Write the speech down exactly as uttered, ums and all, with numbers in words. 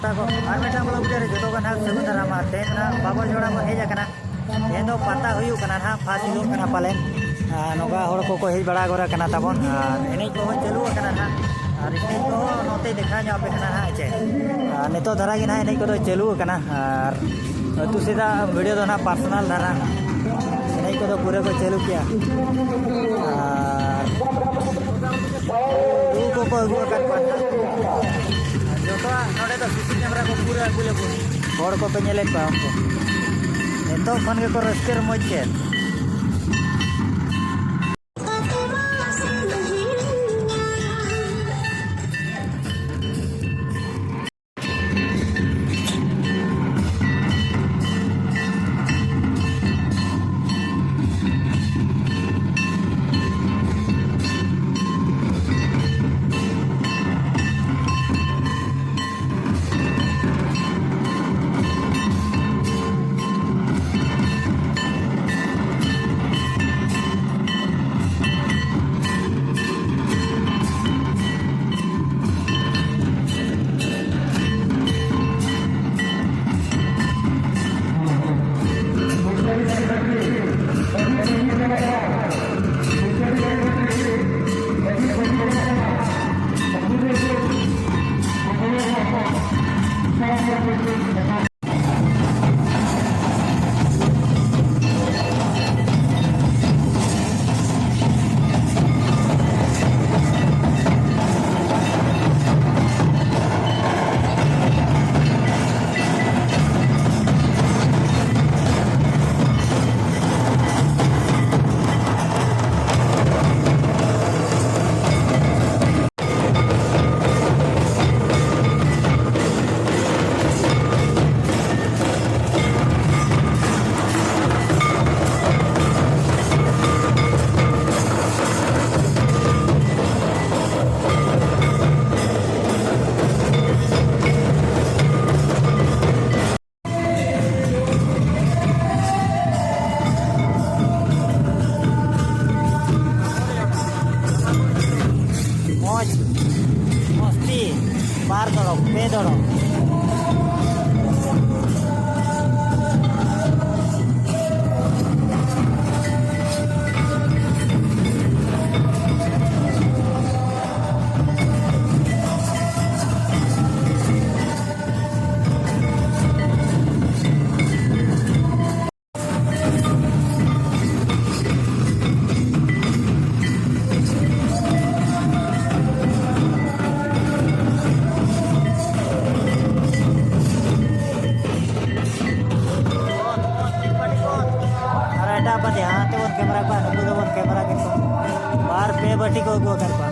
ᱟᱨ ᱢᱤᱫᱴᱟᱝ vlog video ᱨᱮ ᱡᱚᱛᱚ ᱜᱮ ᱱᱟᱦᱟᱜ ᱥᱟᱹᱜᱩᱱ ᱫᱟᱨᱟᱢ᱾ ᱟᱨ ᱛᱮᱦᱮᱧ ᱱᱟᱦᱟᱜ ᱵᱟᱵᱚᱨ ᱡᱚᱲᱟ ᱵᱚᱱ ᱦᱮᱡ ᱟᱠᱟᱱᱟ᱾ ᱛᱮᱦᱮᱧ ᱫᱚ ᱯᱟᱛᱟ ᱦᱩᱭᱩᱜ ᱠᱟᱱᱟ ᱱᱟᱦᱟᱜ, ᱯᱷᱟᱥᱴ ᱦᱤᱞᱳᱜ ᱠᱟᱱᱟ ᱯᱟᱞᱮᱱ᱾ ᱟᱨ ᱱᱚᱝᱠᱟ ᱦᱚᱲ ᱠᱚᱠᱚ ᱦᱮᱡ ᱵᱟᱲᱟ ᱜᱚᱫ ᱟᱠᱟᱱᱟ ᱛᱟᱵᱚᱱ, ᱟᱨ ᱮᱱᱮᱡ ᱠᱚᱦᱚᱸ ᱪᱟᱹᱞᱩ ᱟᱠᱟᱱᱟ ᱱᱟᱦᱟᱜ᱾ ᱟᱨ ᱮᱱᱮᱡ ᱠᱚᱦᱚᱸ ᱱᱚᱛᱮ ᱫᱮᱠᱷᱟᱣ ᱧᱚᱜ ᱟᱯᱮ ᱠᱟᱱᱟ ᱱᱟᱦᱟᱜ ᱪᱮ᱾ ᱟᱨ ᱱᱤᱛᱚᱜ ᱫᱷᱟᱨᱟ ᱜᱮ ᱱᱟᱦᱟᱜ ᱮᱱᱮᱡ ᱠᱚᱫᱚ ᱪᱟᱹᱞᱩ ᱟᱠᱟᱱᱟ᱾ ᱟᱨ ᱟᱹᱛᱩ ᱥᱮᱫᱟᱜ ᱵᱷᱤᱰᱤᱭᱳ ᱫᱚ ᱱᱟᱦᱟᱜ ᱯᱟᱨᱥᱚᱱᱟᱞ ᱫᱷᱟᱨᱟ, ᱮᱱᱮᱡ ᱠᱚᱫᱚ ᱯᱩᱨᱟᱹ ᱠᱚ ᱪᱟᱹᱞᱩ ᱠᱮᱜᱼᱟ᱾ ᱟᱨ ᱨᱩ ᱠᱚᱠᱚ ᱟᱹᱜᱩ ᱟᱠᱟᱫ ᱠᱚᱣᱟ᱾ ᱡᱚᱛᱚᱣᱟᱜ ᱱᱚᱰᱮ ᱫᱚ ᱥᱤᱥᱤ ᱠᱮᱢᱮᱨᱟ ᱠᱚ ᱯᱩᱨᱟᱹ available᱾ ᱦᱚᱲ ᱠᱚᱯᱮ ᱧᱮᱞᱮᱫ ᱠᱚᱣᱟ ᱩᱱᱠᱩ᱾ ᱱᱤᱛᱚᱜ ᱠᱷᱚᱱ ᱜᱮᱠᱚ ᱨᱟᱹᱥᱠᱟᱹ ᱨᱚᱢᱚᱡᱽ ᱠᱮᱫ᱾ ᱢᱚᱡᱽ ᱢᱚᱥᱛᱤ, ᱵᱟᱨ ᱫᱚᱲᱚᱢ, ᱯᱮ ᱫᱚᱲᱚᱢ᱾ ᱟᱯᱟᱛᱮ ᱦᱟᱱᱛᱮ ᱵᱚᱱ ᱠᱮᱢᱮᱨᱟ ᱠᱚᱣᱟ, ᱱᱩᱠᱩ ᱫᱚᱵᱚᱱ ᱠᱮᱢᱮᱨᱟ ᱠᱮᱫ ᱠᱚᱣᱟ᱾ ᱵᱟᱨ ᱯᱮ ᱵᱟᱹᱴᱤ ᱠᱚ ᱟᱹᱜᱩ ᱟᱠᱟᱫ ᱠᱚᱣᱟ᱾